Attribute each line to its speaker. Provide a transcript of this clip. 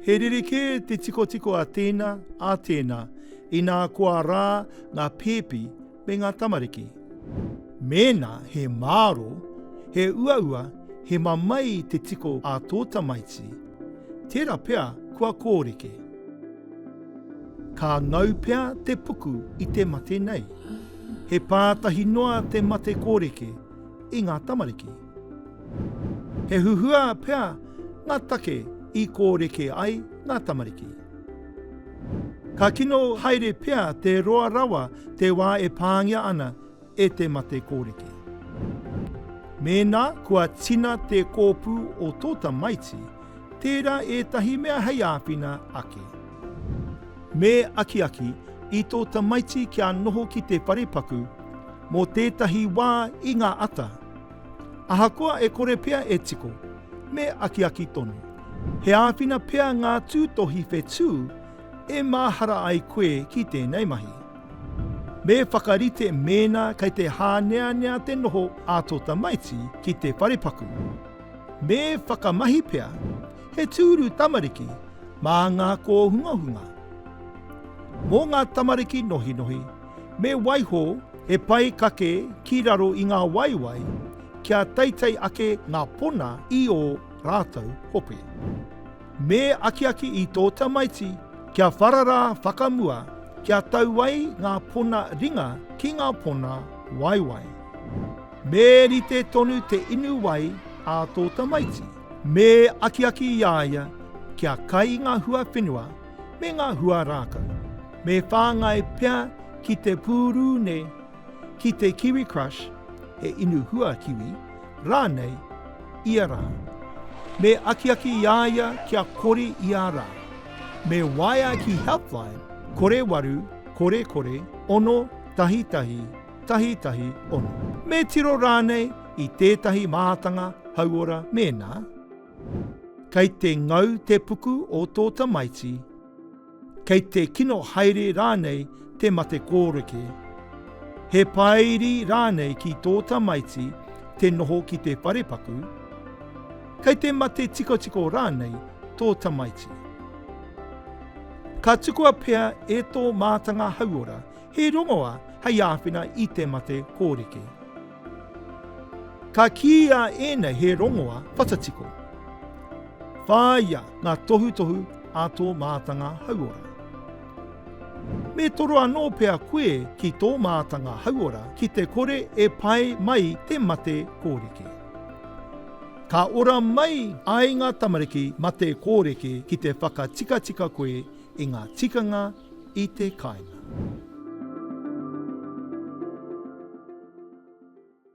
Speaker 1: He rerekē te tikotiko a tēnā, a tēnā, inā koa rā ngā pēpi me ngā tamariki. Mēnā he māro, he uaua, he mamae te tiko a tō tamaiti, tērā pea kua kōreke. Ka ngau pea te puku i te mate nei. He pātahi noa te mate kōreke i ngā tamariki. He huhua pea ngā take i kōreke ai ngā tamariki. Ka kino haere pea te roa rawa te wā e pāngia ana e te mate kōreke. Mēnā kua tina te kōpū o tō tamaiti, tērā ētahi mea hei āwhina ake. Me akiaki i tō tamaiti kia noho ki te wharepaku mō tētahi wā i ngā ata. Ahakoa e kore pea e tiko, me akiaki tonu. He āwhina pea ngā tūtohi whetū e māhara ai koe ki tēnei mahi. Me whakarite mēnā kei te hāneanea te noho a tō tamaiti ki te wharepaku. Me whakamahi pea he tūru tamariki mā ngā kōhungahunga. Mō ngā tamariki nohinohi, me waiho he paekake ki raro i ngā waewae kia teitei ake ngā pona i ō rātou hope. Me akiaki i tō tamaiti kia wharara whakamua kia tau ai ngā pona ringa ki ngā pona waewae. Me rite tonu te inu wai a tō tamaiti. Me akiaki i a ia kia kai i ngā hua whenua me ngā hua rākau. Me whāngai pea ki te pūrūne, ki te kiwi crush, he inu hua kiwi, rānei, ia rā. Me akiaki i a ia kia kori ia rā. Me waea ki Helpline 08 00 6 1 1 1 6. Me tiro rānei i tētahi mātanga hauora mēnā kei te ngau te puku o tō tamaiti, kei te kino haere rānei te mate kōreke, he pāiri rānei ki tō tamaiti te noho ki te wharepaku, kei te mate tikotiko rānei tō tamaiti. Ka tukua pea e tō mātanga hauora he rongoa hei āwhina i te mate kōreke. Ka kīia ēnei he rongoa whatatiko. Whāia ngā tohutohu a tō mātanga hauora. Me toro anō pea koe ki tō mātanga hauora ki te kore e pae mai te mate kōreke. Ka ora mai ai ngā tamariki mate kōreke ki te whakatikatika koe i ngā tikanga i te kāinga.